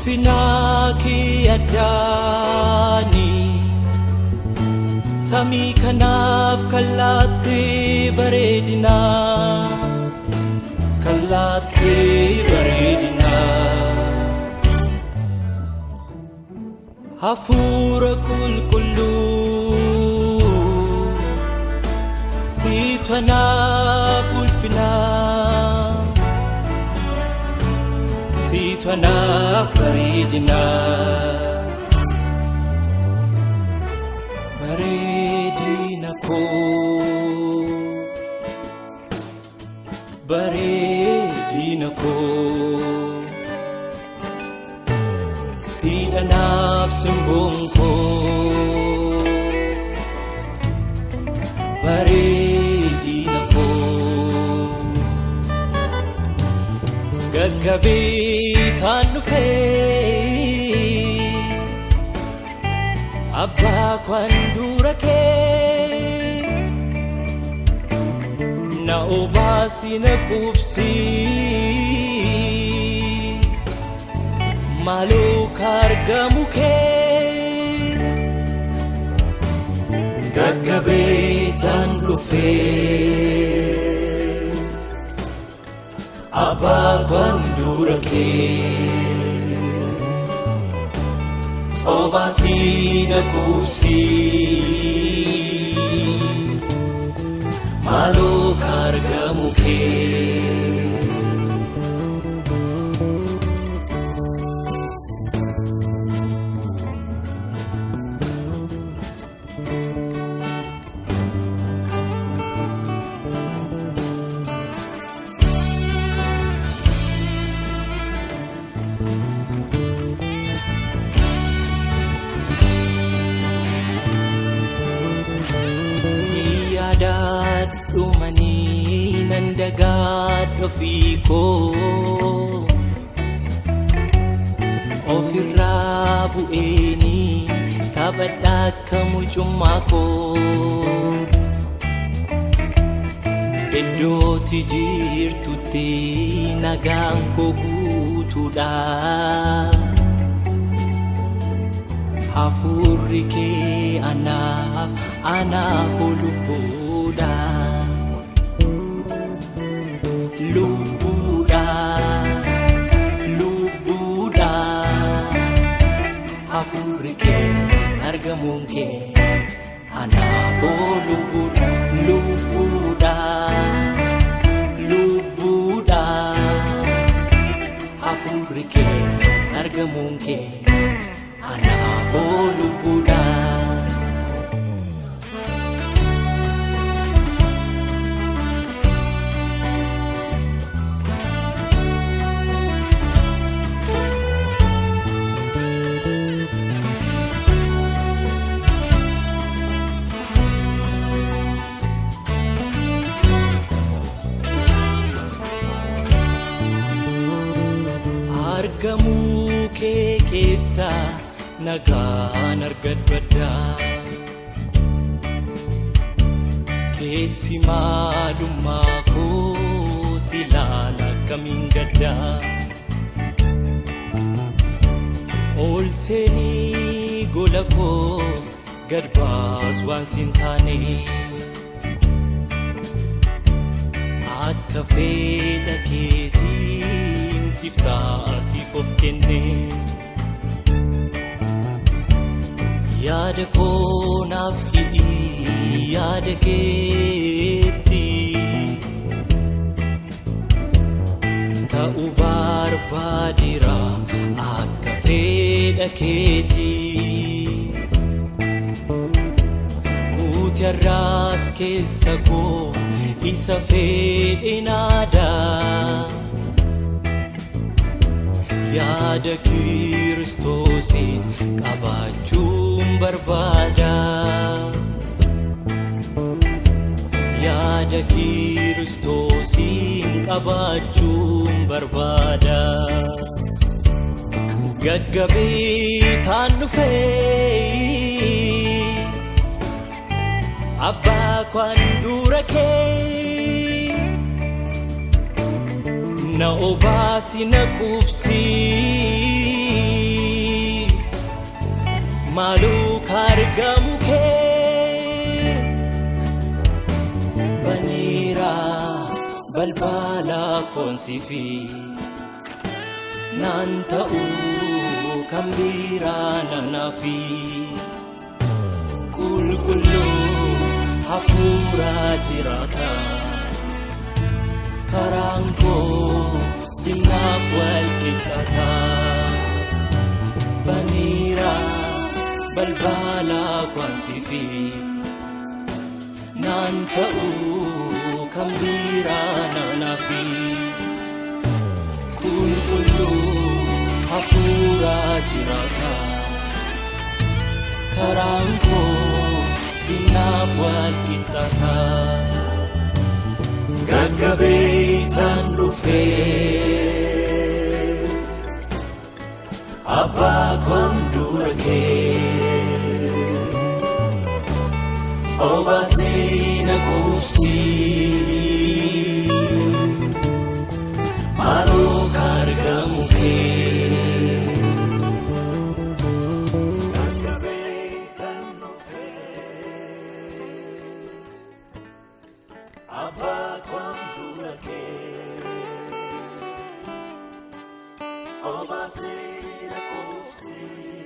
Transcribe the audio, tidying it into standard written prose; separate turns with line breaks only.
Ulfinaa kee addaani samii kanaaf kallaattee bareedinaa kallaattee bareedinaa hafuura qulqulluu siitu anaaf ulfinaa siitu anaaf bareedinaa bareedina koo bareedina koo siidha naaf simboon koo bareedina koo gaggabee taan dhufee abbaa kwaan dura kee na obaasi na qubsi maaloo kaargamu kee gaggabee taan dhufee abbaa kwaan dura kee obaasi na qubsi maaloo kaargamu kee. Yaadaadhumanii nan dagaadhu ofii koo ofirraa bu'eenii taphadha akka mucummaa koo iddooti jirtutti nagaan koo guutuudha hafuurri kee anaaf anaaf lubbuudha lubbuudha lubbuudha hafuurri kee argamuun kee anaaf lubbuudha lubbuudha lubbuudha hafuurri kee argamuun kee anaaf lubbuudha. Argamuu kee keessa nagaan argadhu keessi maalummaa koo si ilaala akkamiin gadda ol seenii gola koo gad baas waan siin taane akka fedha keetiin siif ta'a siif of kenne yaada koo naaf hidhii yaada keetti ta'uu barbaadeera akka fedha keetti guuti har'aas keessa koo isa fedhe naadaa yaada Kiristoosiin qabaachuun barbaada. Yaada Kiristoosiin qabaachuun barbaada. Gaggabee taan dhufee abbaa kwaan dura kee na obaasi na qubsi. Maaloo argamu kee baneera balbala koonsifi naan ta'u kan biraa nanaafi qulqulluu hafuura jiraata karaan koo sinnaaf wal qixxaata baneera balbala koonsifi naan ta'u kan biraa nanaafi qulqulluu hafuura jiraata karaan koo sinnaaf wal qixxaata gaggabeetaan dhufee abbaa koon dura kee obaasii na qubsii maaloo argamu kee. Gaggabeetaan dhufee abbaa koon dura kee obaasii na qubsii.